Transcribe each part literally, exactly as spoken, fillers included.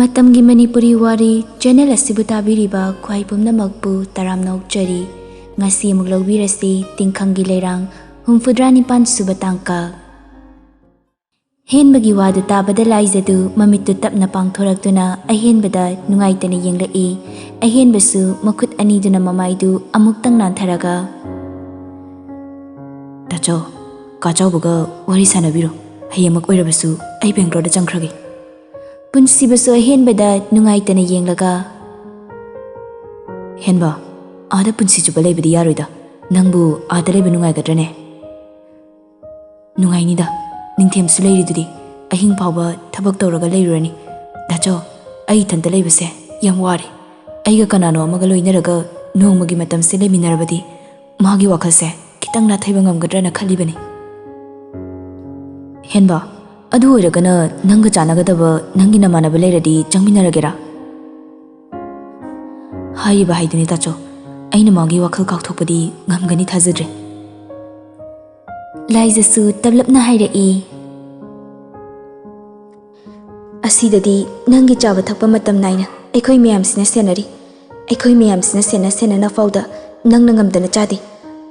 ꯃꯇꯝꯒꯤ ꯃꯅꯤꯄꯨꯔꯤ ꯋꯥꯔꯤ ꯆꯦꯅꯦꯜ ꯑꯁꯤꯕꯨ ꯇꯥꯕꯤꯔꯤꯕ ꯈ꯭ꯋꯥꯏ ꯄꯨꯝꯅꯃꯛꯄꯨ ꯇꯔꯥꯝꯅ ꯑꯣꯛꯆꯔꯤ꯫ ꯉꯁꯤ ꯑꯃꯨꯛ ꯂꯧꯕꯤꯔꯁꯤ ꯇꯤꯡꯈꯪꯒꯤ ꯂꯩꯔꯥꯡ ꯍꯨꯝꯐꯨꯇꯔꯥ ꯅꯤꯄꯥꯟ ꯁꯨꯕ ꯇꯥꯡꯀꯛ꯫ ꯍꯦꯟꯕꯒꯤ ꯋꯥꯗꯨ ꯇꯥꯕꯗ ꯂꯥꯏꯖꯗꯨ ꯃꯃꯤꯠꯇꯨ ꯇꯞꯅ ꯄꯥꯡꯊꯣꯔꯛꯇꯨꯅ ꯑꯍꯦꯟꯕꯗ ꯅꯨꯡꯉꯥꯏꯇꯅ ꯌꯦꯡꯂꯛꯏ꯫ ꯑꯍꯦꯟꯕꯁꯨ ꯃꯈꯨꯠ ꯑꯅꯤꯗꯨꯅ ꯃꯃꯥꯏꯗꯨ ꯑꯃꯨꯛꯇꯪ ꯅꯥꯟꯊꯔꯒ, "ꯇꯥꯆꯧ, ꯀꯥ ꯆꯥꯎꯕꯒ ꯋꯥꯔꯤ ꯁꯥꯟꯅꯕꯤꯔꯣ꯫ ꯍꯌꯦꯡꯃꯛ ꯑꯣꯏꯔꯕꯁꯨ ꯑꯩ ꯕꯦꯡꯒ꯭ꯂꯣꯔꯗ ꯆꯪꯈ꯭ꯔꯒꯦ꯫" ꯄꯨꯟꯁꯤꯕꯁꯨ ꯑꯍꯦꯟꯕꯗ ꯅꯨꯡꯉꯥꯏꯇꯅ ꯌꯦꯡꯂꯒ, "ꯍꯦꯟꯕ, ꯑꯥꯗ ꯄꯨꯟꯁꯤ ꯆꯨꯞꯄ ꯂꯩꯕꯗꯤ ꯌꯥꯔꯣꯏꯗ꯫ ꯅꯪꯕꯨ ꯑꯥꯗ ꯂꯩꯕ ꯅꯨꯡꯉꯥꯏꯒꯗ꯭ꯔꯅꯦ?" "ꯅꯨꯡꯉꯥꯏꯅꯤꯗ, ꯅꯤꯡꯊꯦꯝꯁꯨ ꯂꯩꯔꯤꯗꯨꯗꯤ꯫ ꯑꯍꯤꯡ ꯐꯥꯎꯕ ꯊꯕꯛ ꯇꯧꯔꯒ ꯂꯩꯔꯨꯔꯅꯤ꯫ ꯗꯥꯆꯧ, ꯑꯩ ꯏꯊꯟꯇ ꯂꯩꯕꯁꯦ ꯌꯥꯝ ꯋꯥꯔꯦ꯫ ꯑꯩꯒ ꯀꯅꯥꯅꯣ ꯑꯃꯒ ꯂꯣꯏꯅꯔꯒ ꯅꯣꯡꯃꯒꯤ ꯃꯇꯝꯁꯦ ꯂꯩꯃꯤꯟꯅꯔꯕꯗꯤ ꯃꯥꯒꯤ ꯋꯥꯈꯜꯁꯦ ꯈꯤꯇꯪ ꯅꯥꯊꯩꯕ ꯉꯝꯒꯗ꯭ꯔꯅ ꯈꯜꯂꯤꯕꯅꯤ꯫" "ꯍꯦꯟꯕ, ꯑꯗꯨ ꯑꯣꯏꯔꯒꯅ ꯅꯪꯒ ꯆꯥꯟꯅꯒꯗꯕ ꯅꯪꯒꯤ ꯅꯃꯥꯟꯅꯕ ꯂꯩꯔꯗꯤ ꯆꯪꯃꯤꯟꯅꯔꯒꯦꯔꯥ?" "ꯍꯥꯏꯔꯤꯕ ꯍꯥꯏꯗꯨꯅꯤ ꯇꯥꯆꯧ, ꯑꯩꯅ ꯃꯥꯒꯤ ꯋꯥꯈꯜ ꯀꯥꯎꯊꯣꯛꯄꯗꯤ ꯉꯝꯒꯅꯤ ꯊꯥꯖꯗ꯭ꯔꯦ꯫" ꯂꯥꯏꯖꯁꯨ ꯇꯞꯂꯞꯅ ꯍꯥꯏꯔꯛꯏ, "ꯑꯁꯤꯗꯗꯤ ꯅꯪꯒꯤ ꯆꯥꯕ ꯊꯛꯄ ꯃꯇꯝ ꯅꯥꯏꯅ ꯑꯩꯈꯣꯏ ꯃꯌꯥꯝꯁꯤꯅ ꯁꯦꯟꯅꯔꯤ꯫ ꯑꯩꯈꯣꯏ ꯃꯌꯥꯝꯁꯤꯅ ꯁꯦꯟꯅ ꯁꯦꯟꯅꯅ ꯐꯥꯎꯗ ꯅꯪꯅ ꯉꯝꯗꯅ ꯆꯥꯗꯦ꯫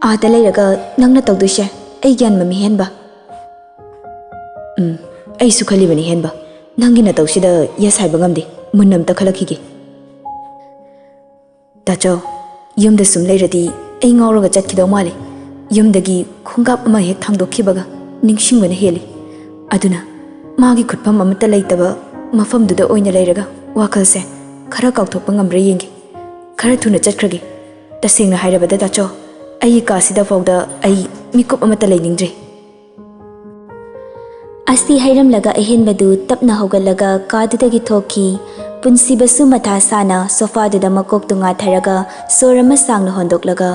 ꯑꯥꯗ ꯂꯩꯔꯒ ꯅꯪꯅ ꯇꯧꯗꯣꯏꯁꯦ ꯑꯩ ꯒ꯭ꯌꯥꯟ ꯃꯝꯃꯤ ꯍꯦꯟꯕ꯫" "ꯎꯝ, ꯑꯩꯁꯨ ꯈꯜꯂꯤꯕꯅꯤ ꯍꯦꯟꯕ꯫ ꯅꯪꯒꯤ ꯅꯇꯧꯁꯤꯗ ꯌꯦꯁ ꯍꯥꯏꯕ ꯉꯝꯗꯦ꯫ ꯃꯨꯟꯅ ꯑꯝꯇ ꯈꯜꯂꯛꯈꯤꯒꯦ꯫" "ꯇꯥꯆꯧ, ꯌꯨꯝꯗ ꯁꯨꯝ ꯂꯩꯔꯗꯤ ꯑꯩ ꯉꯥꯎꯔꯒ ꯆꯠꯈꯤꯗꯧ ꯃꯥꯜꯂꯦ꯫ ꯌꯨꯝꯗꯒꯤ ꯈꯣꯡꯀꯥꯞ ꯑꯃ ꯍꯦꯛ ꯊꯥꯡꯗꯣꯛꯈꯤꯕꯒ ꯅꯤꯡꯁꯤꯡꯕꯅ ꯍꯦꯜꯂꯤ꯫ ꯑꯗꯨꯅ ꯃꯥꯒꯤ ꯈꯨꯠꯐꯝ ꯑꯃꯠꯇ ꯂꯩꯇꯕ ꯃꯐꯝꯗꯨꯗ ꯑꯣꯏꯅ ꯂꯩꯔꯒ ꯋꯥꯈꯜꯁꯦ ꯈꯔ ꯀꯥꯎꯊꯣꯛꯄ ꯉꯝꯕ꯭ꯔꯥ ꯌꯦꯡꯒꯦ꯫ ꯈꯔ ꯊꯨꯅ ꯆꯠꯈ꯭ꯔꯒꯦ꯫ ꯇꯁꯦꯡꯅ ꯍꯥꯏꯔꯕꯗ ꯇꯥꯆꯧ, ꯑꯩꯒꯤ ꯀꯥꯁꯤꯗ ꯐꯥꯎꯗ ꯑꯩ ꯃꯤꯀꯨꯞ ꯑꯃꯠꯇ ꯂꯩꯅꯤꯡꯗ꯭ꯔꯦ꯫" ꯑꯁꯤ ꯍꯥꯏꯔꯝꯂꯒ ꯑꯍꯦꯟꯕꯗꯨ ꯇꯞꯅ ꯍꯧꯒꯠꯂꯒ ꯀꯥꯗꯨꯗꯒꯤ ꯊꯣꯛꯈꯤ꯫ ꯄꯨꯟꯁꯤꯕꯁꯨ ꯃꯊꯥ ꯁꯥꯅ ꯁꯣꯐꯥꯗꯨꯗ ꯃꯀꯣꯛꯇꯨ ꯉꯥꯊꯔꯒ ꯁꯣꯔ ꯑꯃ ꯁꯥꯡꯅ ꯍꯣꯟꯗꯣꯛꯂꯒ,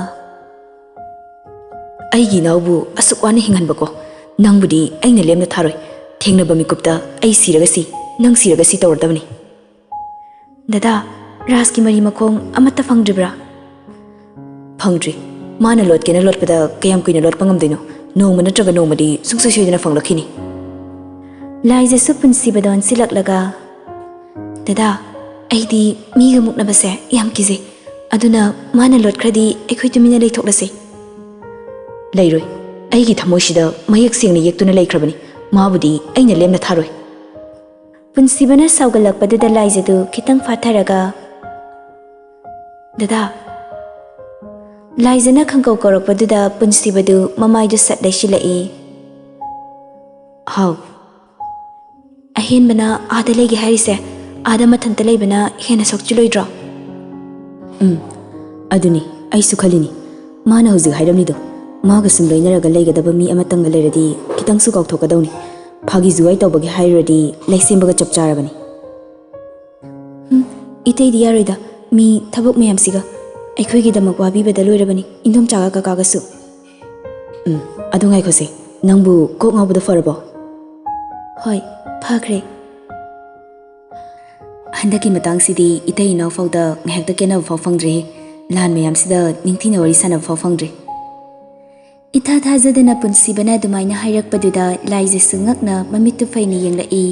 "ꯑꯩꯒꯤ ꯏꯅꯥꯎꯕꯨ ꯑꯁꯨꯛ ꯋꯥꯅ ꯍꯤꯡꯍꯟꯕꯀꯣ꯫ ꯅꯪꯕꯨꯗꯤ ꯑꯩꯅ ꯂꯦꯝꯅ ꯊꯥꯔꯣꯏ꯫ ꯊꯦꯡꯅꯕ ꯃꯤꯀꯨꯞꯇ ꯑꯩ ꯁꯤꯔꯒ ꯁꯤ, ꯅꯪ ꯁꯤꯔꯒ ꯁꯤ ꯇꯧꯔꯗꯕꯅꯤ꯫" "ꯗꯗꯥ, ꯔꯥꯖꯀꯤ ꯃꯔꯤ ꯃꯈꯣꯡ ꯑꯃꯠꯇ ꯐꯪꯗ꯭ꯔꯤꯕ꯭ꯔꯥ?" "ꯐꯪꯗ꯭ꯔꯤ꯫ ꯃꯥꯅ ꯂꯣꯠꯀꯦꯅ ꯂꯣꯠꯄꯗ ꯀꯌꯥꯝ ꯀꯨꯏꯅ ꯂꯣꯠꯄ ꯉꯝꯗꯣꯏꯅꯣ? ꯅꯣꯡꯃ ꯅꯠꯇ꯭ꯔꯒ ꯅꯣꯡꯃꯗꯤ ꯁꯨꯡꯁꯣꯏ ꯁꯣꯏꯗꯅ ꯐꯪꯂꯛꯈꯤꯅꯤ꯫" ꯂꯥꯏꯖꯁꯨ ꯄꯨꯟꯁꯤꯕꯗ ꯑꯣꯟꯁꯤꯜꯂꯛꯂꯒ, "ꯗꯗꯥ, ꯑꯩꯗꯤ ꯃꯤꯒ ꯃꯨꯛꯅꯕꯁꯦ ꯌꯥꯝ ꯀꯤꯖꯩ꯫ ꯑꯗꯨꯅ ꯃꯥꯅ ꯂꯣꯠꯈ꯭ꯔꯗꯤ ꯑꯩꯈꯣꯏ ꯇꯨꯃꯤꯟꯅ ꯂꯩꯊꯣꯛꯂꯁꯤ꯫" "ꯂꯩꯔꯣꯏ꯫ ꯑꯩꯒꯤ ꯊꯃꯣꯏꯁꯤꯗ ꯃꯌꯦꯛ ꯁꯦꯡꯅ ꯌꯦꯛꯇꯨꯅ ꯂꯩꯈ꯭ꯔꯕꯅꯤ꯫ ꯃꯥꯕꯨꯗꯤ ꯑꯩꯅ ꯂꯦꯝꯅ ꯊꯥꯔꯣꯏ꯫" ꯄꯨꯟꯁꯤꯕꯅ ꯁꯥꯎꯒꯠꯂꯛꯄꯗꯨꯗ ꯂꯥꯏꯖꯗꯨ ꯈꯤꯇꯪ ꯐꯥꯊꯔꯒ, "ꯗꯗꯥ꯫" ꯂꯥꯏꯖꯅ ꯈꯪꯀꯧ ꯀꯧꯔꯛꯄꯗꯨꯗ ꯄꯨꯟꯁꯤꯕꯗꯨ ꯃꯃꯥꯏꯗꯨ ꯁꯠ ꯂꯩꯁꯤꯜꯂꯛꯏ꯫ "ꯍꯥꯎ꯫" "ꯑꯍꯦꯟꯕꯅ ꯑꯥꯗ ꯂꯩꯒꯦ ꯍꯥꯏꯔꯤꯁꯦ, ꯑꯥꯗ ꯃꯊꯟꯇ ꯂꯩꯕꯅ ꯍꯦꯟꯅ ꯁꯣꯛꯆꯤꯜꯂꯣꯏꯗ꯭ꯔꯣ?" "ꯎꯝ, ꯑꯗꯨꯅꯤ ꯑꯩꯁꯨ ꯈꯜꯂꯤꯅꯤ꯫ ꯃꯥꯅ ꯍꯧꯖꯤꯛ ꯍꯥꯏꯔꯝꯂꯤꯗꯣ, ꯃꯥꯒ ꯁꯨꯝ ꯂꯣꯏꯅꯔꯒ ꯂꯩꯒꯗꯕ ꯃꯤ ꯑꯃꯇꯪꯒ ꯂꯩꯔꯗꯤ ꯈꯤꯇꯪꯁꯨ ꯀꯥꯎꯊꯣꯛꯀꯗꯧꯅꯤ꯫ ꯐꯥꯒꯤ ꯖꯨꯒꯥꯏ ꯇꯧꯕꯒꯤ ꯍꯥꯏꯔꯨꯔꯗꯤ ꯂꯩꯁꯦꯝꯕꯒ ꯆꯞ ꯆꯥꯔꯕꯅꯤ꯫" "ꯎꯝ, ꯏꯇꯩꯗꯤ ꯌꯥꯔꯣꯏꯗ꯫ ꯃꯤ ꯊꯕꯛ ꯃꯌꯥꯝꯁꯤꯒ ꯑꯩꯈꯣꯏꯒꯤꯗꯃꯛ ꯋꯥꯕꯤꯕꯗ ꯂꯣꯏꯔꯕꯅꯤ, ꯏꯟꯗꯣꯝꯆꯥꯒ ꯀꯀꯥꯒꯁꯨ꯫" "ꯎꯝ, ꯑꯗꯨ ꯉꯥꯏꯈꯣꯁꯦ, ꯅꯪꯕꯨ ꯀꯣꯛ ꯉꯥꯎꯕꯗꯣ ꯐꯔꯕꯣ?" "ꯍꯣꯏ, ꯐꯈ꯭ꯔꯦ꯫" "ꯍꯟꯗꯛꯀꯤ ꯃꯇꯥꯡꯁꯤꯗꯤ ꯏꯇꯩ ꯏꯅꯥꯎ ꯐꯥꯎꯗ ꯉꯥꯏꯍꯥꯛꯇ ꯀꯦꯟꯅꯕ ꯐꯥꯎ ꯐꯪꯗ꯭ꯔꯦꯍꯦ꯫ ꯂꯥꯟ ꯃꯌꯥꯝꯁꯤꯗ ꯅꯤꯡꯊꯤꯅ ꯋꯥꯔꯤ ꯁꯥꯟꯅꯕ ꯐꯥꯎ ꯐꯪꯗ꯭ꯔꯦ꯫" ꯏꯊꯥ ꯊꯥꯖꯗꯅ ꯄꯨꯟꯁꯤꯕꯅ ꯑꯗꯨꯃꯥꯏꯅ ꯍꯥꯏꯔꯛꯄꯗꯨꯗ ꯂꯥꯏꯖꯁꯨ ꯉꯛꯅ ꯃꯃꯤꯠꯇꯨ ꯐꯩꯅ ꯌꯦꯡꯂꯛꯏ꯫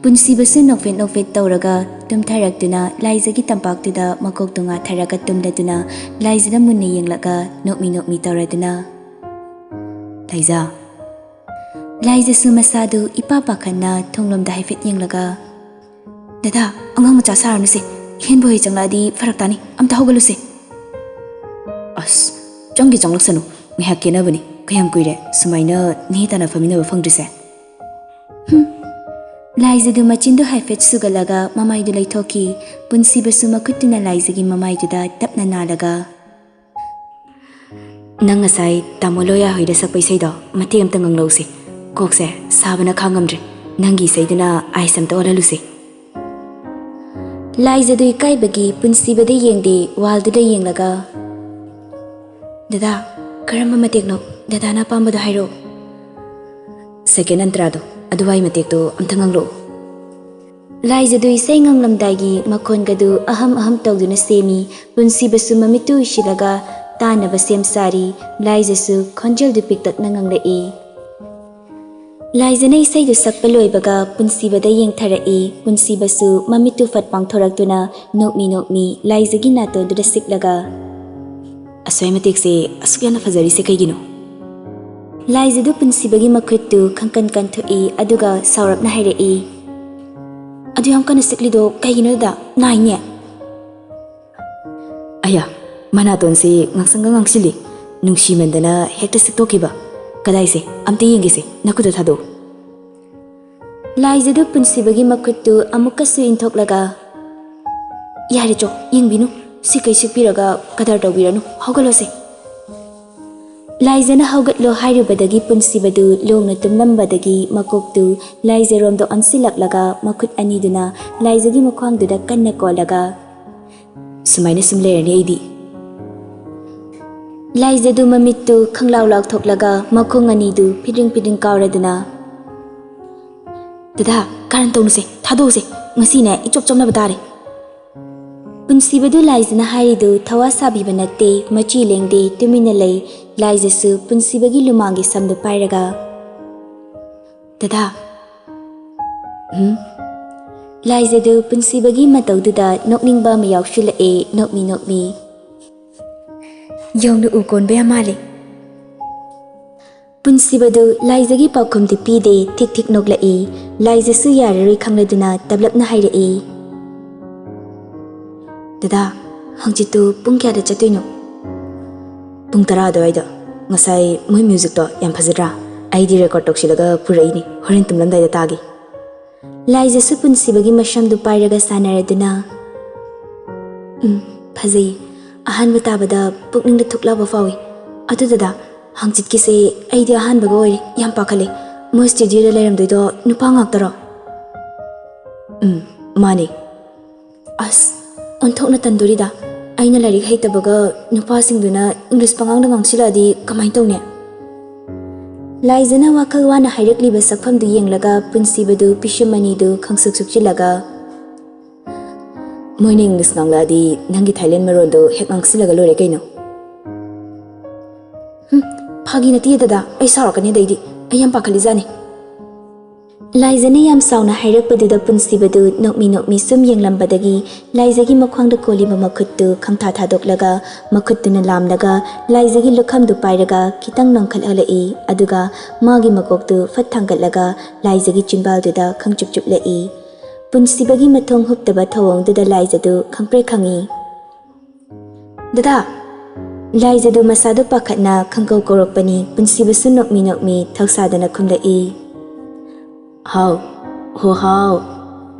ꯄꯨꯟꯁꯤꯕꯁꯨ ꯅꯣꯛꯐꯦꯠ ꯅꯣꯛꯐꯦꯠ ꯇꯧꯔꯒ ꯇꯨꯝꯊꯔꯛꯇꯨꯅ ꯂꯥꯏꯖꯒꯤ ꯇꯝꯄꯥꯛꯇꯨꯗ ꯃꯀꯣꯛꯇꯨ ꯉꯥꯊꯔꯒ ꯇꯨꯝꯂꯗꯨꯅ ꯂꯥꯏꯖꯗ ꯃꯨꯟꯅ ꯌꯦꯡꯂꯒ ꯅꯣꯛꯃꯤ ꯅꯣꯛꯃꯤ ꯇꯧꯔꯗꯨꯅ, "ꯂꯥꯏꯖ꯫" ꯂꯥꯏꯖꯁꯨ ꯃꯁꯥꯗꯨ ꯏꯄꯥ ꯄꯥꯈꯠꯅ ꯊꯣꯡꯂꯣꯝꯗ ꯍꯥꯏꯐꯦꯠ ꯌꯦꯡꯂꯒ, "ꯗꯗꯥ, ꯑꯉꯥꯡ ꯃꯆꯥ ꯁꯥꯔꯅꯨꯁꯦ꯫ ꯍꯦꯟꯕꯣꯏ ꯆꯪꯂꯛꯑꯗꯤ ꯐꯔꯛ ꯇꯥꯅꯤ꯫ ꯑꯝꯇ ꯍꯧꯒꯠꯂꯨꯁꯦ꯫" "ꯑꯁ, ꯆꯪꯒꯦ ꯆꯪꯂꯛꯁꯅꯨ꯫ ꯉꯥꯏꯍꯥꯛ ꯀꯦꯅꯕꯅꯤ꯫ ꯀꯌꯥꯝ ꯀꯨꯏꯔꯦ ꯁꯨꯃꯥꯏꯅ ꯅꯦ ꯇꯥꯅ ꯐꯝꯃꯤꯟꯅꯕ ꯐꯪꯗ꯭ꯔꯤꯁꯦ?" ꯍꯨꯝ꯫ ꯂꯥꯏꯖꯗꯨ ꯃꯆꯤꯟꯗꯨ ꯍꯥꯏꯐꯦꯠ ꯁꯨꯒꯠꯂꯒ ꯃꯃꯥꯏꯗꯨ ꯂꯩꯊꯣꯛꯈꯤ꯫ ꯄꯨꯟꯁꯤꯕꯁꯨ ꯃꯈꯨꯠꯇꯨꯅ ꯂꯥꯏꯖꯒꯤ ꯃꯃꯥꯏꯗꯨꯗ ꯇꯞꯅ ꯅꯥꯜꯂꯒ, "ꯅꯪ ꯉꯁꯥꯏ ꯇꯥꯃꯣ ꯂꯣꯌꯥ ꯍꯣꯏꯗ ꯁꯛꯄ ꯏꯁꯩꯗꯣ ꯃꯇꯦꯛ ꯑꯝꯇ ꯉꯪꯂꯛꯎꯁꯦ꯫ ꯀꯣꯛꯁꯦ ꯁꯥꯕꯅ ꯈꯥꯡꯉꯝꯗ꯭ꯔꯦ꯫ ꯅꯪꯒꯤ ꯏꯁꯩꯗꯨꯅ ꯑꯥꯏꯁ ꯑꯝꯇ ꯑꯣꯜꯍꯜꯂꯨꯁꯦ꯫" ꯂꯥꯏꯖꯗꯨ ꯏꯀꯥꯏꯕꯒꯤ ꯄꯨꯟꯁꯤꯕꯗ ꯌꯦꯡꯗꯦ, ꯋꯥꯜꯗꯨꯗ ꯌꯦꯡꯂꯒ, "ꯗꯗꯥ, ꯀꯔꯝꯕ ꯃꯇꯦꯛꯅꯣ? ꯗꯗꯥꯅ ꯑꯄꯥꯝꯕꯗꯣ ꯍꯥꯏꯔꯛꯑꯣ꯫" "ꯁꯦꯀꯦꯟ ꯑꯟꯇ꯭ꯔꯥꯗꯣ, ꯑꯗꯨꯋꯥꯏ ꯃꯇꯦꯛꯇꯣ ꯑꯝꯇ ꯉꯪꯂꯛꯑꯣ꯫" ꯂꯥꯏꯖꯗꯨ ꯏꯁꯩ ꯉꯪꯂꯝꯗꯥꯏꯒꯤ ꯃꯈꯣꯟꯒꯗꯨ ꯑꯍꯝ ꯑꯍꯝ ꯇꯧꯗꯨꯅ ꯁꯦꯝꯃꯤ꯫ ꯄꯨꯟꯁꯤꯕꯁꯨ ꯃꯃꯤꯠꯇꯨ ꯎꯏꯁꯤꯜꯂꯒ ꯇꯥꯅꯕ ꯁꯦꯝ ꯁꯥꯔꯤ꯫ ꯂꯥꯏꯖꯁꯨ ꯈꯣꯟꯖꯦꯜꯗꯨ ꯄꯤꯛꯇꯛꯅ ꯉꯪꯂꯛꯏ꯫ ꯂꯥꯏꯖꯅ ꯏꯁꯩꯗꯨ ꯁꯛꯄ ꯂꯣꯏꯕꯒ ꯄꯨꯟꯁꯤꯕꯗ ꯌꯦꯡꯊꯔꯛꯏ꯫ ꯄꯨꯟꯁꯤꯕꯁꯨ ꯃꯃꯤꯠꯇꯨ ꯐꯠ ꯄꯥꯡꯊꯣꯔꯛꯇꯨꯅ ꯅꯣꯛꯃꯤ ꯅꯣꯛꯃꯤ ꯂꯥꯏꯖꯒꯤ ꯅꯥꯇꯣꯟꯗꯨꯗ ꯁꯤꯛꯂꯒ, "ꯑꯁ꯭ꯋꯥꯏ ꯃꯇꯤꯛꯁꯦ ꯑꯁꯨꯛ ꯌꯥꯝꯅ ꯐꯖꯔꯤꯁꯦ ꯀꯩꯒꯤꯅꯣ?" ꯂꯥꯏꯖꯗꯨ ꯄꯨꯟꯁꯤꯕꯒꯤ ꯃꯈꯨꯠꯇꯨ ꯈꯪꯀꯟ ꯀꯟꯊꯣꯛꯏ, ꯑꯗꯨꯒ ꯁꯥꯎꯔꯞꯅ ꯍꯥꯏꯔꯛꯏ, "ꯑꯗꯨ ꯌꯥꯝ ꯀꯟꯅ ꯁꯤꯛꯂꯤꯗꯣ ꯀꯩꯒꯤꯅꯣꯗ? ꯅꯥꯏꯅꯦ!" "ꯑꯌꯥ, ꯃꯅꯥꯇꯣꯟꯁꯤ ꯉꯥꯡꯁꯪꯒ ꯉꯥꯡꯁꯤꯜꯂꯤ, ꯅꯨꯡꯁꯤꯃꯟꯗꯅ ꯍꯦꯛꯇ ꯁꯤꯛꯇꯣꯛꯈꯤꯕ꯫ ꯀꯗꯥꯏꯁꯦ, ꯑꯝꯇ ꯌꯦꯡꯒꯦꯁꯦ, ꯅꯈꯨꯠꯇ ꯊꯥꯗꯣꯛꯎ꯫" ꯂꯥꯏꯖꯗꯨ ꯄꯨꯟꯁꯤꯕꯒꯤ ꯃꯈꯨꯠꯇꯨ ꯑꯃꯨꯛꯀꯁꯨ ꯏꯟꯊꯣꯛꯂꯒ, "ꯌꯥꯔꯦ ꯆꯣ, ꯌꯦꯡꯕꯤꯅꯨ, ꯁꯤꯈꯩ ꯁꯤꯛꯄꯤꯔꯒ ꯀꯗꯔ ꯇꯧꯕꯤꯔꯅꯨ, ꯍꯧꯒꯠꯂꯣꯁꯦ꯫" ꯂꯥꯏꯖꯅ "ꯍꯧꯒꯠꯂꯣ" ꯍꯥꯏꯔꯨꯕꯗꯒꯤ ꯄꯨꯟꯁꯤꯕꯗꯨ ꯂꯣꯡꯅ ꯇꯨꯝꯂꯝꯕꯗꯒꯤ ꯃꯀꯣꯛꯇꯨ ꯂꯥꯏꯖꯔꯣꯝꯗ ꯑꯣꯟꯁꯤꯜꯂꯛꯂꯒ ꯃꯈꯨꯠ ꯑꯅꯤꯗꯨꯅ ꯂꯥꯏꯖꯒꯤ ꯃꯈ꯭ꯋꯥꯡꯗꯨꯗ ꯀꯟꯅ ꯀꯣꯜꯂꯒ, "ꯁꯨꯃꯥꯏꯅ ꯁꯨꯝ ꯂꯩꯔꯅꯤ ꯑꯩꯗꯤ꯫" ꯂꯥꯏꯖꯗꯨ ꯃꯃꯤꯠꯇꯨ ꯈꯪꯂꯥꯎ ꯂꯥꯎꯊꯣꯛꯂꯒ ꯃꯈꯣꯡ ꯑꯅꯤꯗꯨ ꯐꯤꯗ꯭ꯔꯤꯡ ꯐꯤꯗ꯭ꯔꯤꯡ ꯀꯥꯎꯔꯗꯅ, "ꯗꯗꯥ, ꯀꯥꯔꯟ ꯇꯧꯅꯨꯁꯦ, ꯊꯥꯗꯣꯛꯎꯁꯦ, ꯉꯁꯤꯅꯦ ꯏꯆꯣꯞ ꯆꯣꯞꯅꯕ ꯇꯥꯔꯦ꯫" ꯄꯨꯟꯁꯤꯕꯗꯨ ꯂꯥꯏꯖꯅ ꯍꯥꯏꯔꯤꯗꯨ ꯊꯋꯥ ꯁꯥꯕꯤꯕ ꯅꯠꯇꯦ, ꯃꯆꯤ ꯂꯦꯡꯗꯦ, ꯇꯨꯃꯤꯟꯅ ꯂꯩ꯫ ꯂꯥꯏꯖꯁꯨ ꯄꯨꯟꯁꯤꯕꯒꯤ ꯂꯨꯃꯥꯡꯒꯤ ꯁꯝꯗꯨ ꯄꯥꯏꯔꯒ, "ꯗꯗꯥ꯫" "ꯎꯝ?" ꯂꯥꯏꯖꯗꯨ ꯄꯨꯟꯁꯤꯕꯒꯤ ꯃꯇꯧꯗꯨꯗ ꯅꯣꯛꯅꯤꯡꯕ ꯑꯃ ꯌꯥꯎꯁꯤꯜꯂꯛꯑꯦ, ꯅꯣꯛꯃꯤ ꯅꯣꯛꯃꯤ꯫ "ꯌꯧꯅ ꯎ ꯀꯣꯟꯕ ꯌꯥꯝ ꯃꯥꯜꯂꯦ꯫" ꯄꯨꯟꯁꯤꯕꯗꯨ ꯂꯥꯏꯖꯒꯤ ꯄꯥꯎꯈꯨꯝꯗꯤ ꯄꯤꯗꯦ, ꯊꯤꯛ ꯊꯤꯛ ꯅꯣꯛꯂꯛꯏ꯫ ꯂꯥꯏꯖꯁꯨ ꯌꯥꯔꯔꯣꯏ ꯈꯪꯂꯗꯨꯅ ꯇꯞꯂꯞꯅ ꯍꯥꯏꯔꯛꯏ, "ꯗꯗꯥ, ꯍꯪꯆꯤꯠꯇꯨ ꯄꯨꯡ ꯀꯌꯥꯗ ꯆꯠꯇꯣꯏꯅꯣ?" "ꯄꯨꯡ ꯇꯔꯥ ꯑꯗꯨꯋꯥꯏꯗ꯫ ꯉꯁꯥꯏ ꯃꯣꯏ ꯃ꯭ꯌꯨꯖꯤꯛꯇꯣ ꯌꯥꯝ ꯐꯖꯗ꯭ꯔꯥ? ꯑꯩꯗꯤ ꯔꯦꯀꯣꯔꯠ ꯇꯧꯁꯤꯜꯂꯒ ꯄꯨꯔꯛꯏꯅꯤ, ꯍꯣꯔꯦꯟ ꯇꯨꯝꯂꯝꯗꯥꯏꯗ ꯇꯥꯒꯦ꯫" ꯂꯥꯏꯖꯁꯨ ꯄꯨꯟꯁꯤꯕꯒꯤ ꯃꯁꯝꯗꯨ ꯄꯥꯏꯔꯒ ꯁꯥꯟꯅꯔꯗꯨꯅ, "ꯎꯝ, ꯐꯖꯩ꯫ ꯑꯍꯥꯟꯕ ꯇꯥꯕꯗ ꯄꯨꯛꯅꯤꯡꯗ ꯊꯨꯛ ꯂꯥꯎꯕ ꯐꯥꯎꯏ꯫ ꯑꯗꯨ ꯗꯗꯥ, ꯍꯪꯆꯤꯠꯀꯤꯁꯦ ꯑꯩꯗꯤ ꯑꯍꯥꯟꯕꯒ ꯑꯣꯏꯔꯦ, ꯌꯥꯝ ꯄꯥꯈꯠꯂꯦ꯫ ꯃꯣꯏ ꯁ꯭ꯇꯨꯗꯤꯑꯣꯗ ꯂꯩꯔꯝꯗꯣꯏꯗꯣ ꯅꯨꯄꯥ ꯉꯥꯛꯇꯔꯣ?" "ꯎꯝ, ꯃꯥꯅꯦ꯫" "ꯑꯁ, ꯑꯣꯟꯊꯣꯛꯅ ꯇꯟꯗꯣꯔꯤꯗ꯫ ꯑꯩꯅ ꯂꯥꯏꯔꯤꯛ ꯍꯩꯇꯕꯒ ꯅꯨꯄꯥꯁꯤꯡꯗꯨꯅ ꯏꯪꯂꯤꯁ ꯄꯉꯥꯡꯗ ꯉꯥꯡꯁꯤꯜꯂꯛꯑꯗꯤ ꯀꯃꯥꯏꯅ ꯇꯧꯅꯤ?" ꯂꯥꯏꯖꯅ ꯋꯥꯈꯜ ꯋꯥꯅ ꯍꯥꯏꯔꯛꯂꯤꯕ ꯁꯛꯐꯝꯗꯨ ꯌꯦꯡꯂꯒ ꯄꯨꯟꯁꯤꯕꯗꯨ ꯄꯤꯁꯨꯝ ꯑꯅꯤꯗꯨ ꯈꯪꯁꯨꯛ ꯁꯨꯛꯆꯤꯜꯂꯒ, "ꯃꯣꯏꯅ ꯏꯪꯂꯤꯁ ꯉꯥꯡꯂꯛꯑꯗꯤ ꯅꯪꯒꯤ ꯊꯥꯏꯂꯦꯟ ꯃꯔꯣꯟꯗꯣ ꯍꯦꯛ ꯉꯥꯡꯁꯤꯜꯂꯒ ꯂꯣꯏꯔꯦ ꯀꯩꯅꯣ꯫" "ꯍꯨꯝ, ꯐꯥꯒꯤ ꯅꯠꯇꯦ ꯗꯗꯥ, ꯑꯩ ꯁꯥꯎꯔꯛꯀꯅꯤ ꯑꯗꯩꯗꯤ꯫ ꯑꯩ ꯌꯥꯝ ꯄꯥꯈꯠꯂꯤꯖꯥꯠꯅꯤ꯫" ꯂꯥꯏꯖꯅ ꯌꯥꯝ ꯁꯥꯎꯅ ꯍꯥꯏꯔꯛꯄꯗꯨꯗ ꯄꯨꯟꯁꯤꯕꯗꯨ ꯅꯣꯛꯃꯤ ꯅꯣꯛꯃꯤ ꯁꯨꯝ ꯌꯦꯡꯂꯝꯕꯗꯒꯤ ꯂꯥꯏꯖꯒꯤ ꯃꯈ꯭ꯋꯥꯡꯗ ꯀꯣꯜꯂꯤꯕ ꯃꯈꯨꯠꯇꯨ ꯈꯪꯊꯥ ꯊꯥꯗꯣꯛꯂꯒ ꯃꯈꯨꯠꯇꯨꯅ ꯂꯥꯝꯂꯒ ꯂꯥꯏꯖꯒꯤ ꯂꯨꯈꯝꯗꯨ ꯄꯥꯏꯔꯒ ꯈꯤꯇꯪ ꯅꯣꯡꯈꯠꯍꯜꯂꯛꯏ꯫ ꯑꯗꯨꯒ ꯃꯥꯒꯤ ꯃꯀꯣꯛꯇꯨ ꯐꯠ ꯊꯥꯡꯒꯠꯂꯒ ꯂꯥꯏꯖꯒꯤ ꯆꯤꯟꯕꯥꯜꯗꯨꯗ ꯈꯪꯆꯨꯞ ꯆꯨꯞꯂꯛꯏ꯫ ꯄꯨꯟꯁꯤꯕꯒꯤ ꯃꯊꯣꯡ ꯍꯨꯞꯇꯕ ꯊꯧꯑꯣꯡꯗꯨꯗ ꯂꯥꯏꯖꯗꯨ ꯈꯪꯄ꯭ꯔꯦꯛ ꯈꯪꯏ꯫ "ꯗꯗꯥ!" ꯂꯥꯏꯖꯗꯨ ꯃꯁꯥꯗꯨ ꯄꯥꯈꯠꯅ ꯈꯪꯀꯧ ꯀꯧꯔꯛꯄꯅꯤ꯫ ꯄꯨꯟꯁꯤꯕꯁꯨ ꯅꯣꯛꯃꯤ ꯅꯣꯛꯃꯤ ꯊꯧꯁꯥꯗꯅ ꯈꯨꯝꯂꯛꯏ, "ꯍꯥꯎ, ꯍꯣ ꯍꯥꯎ!"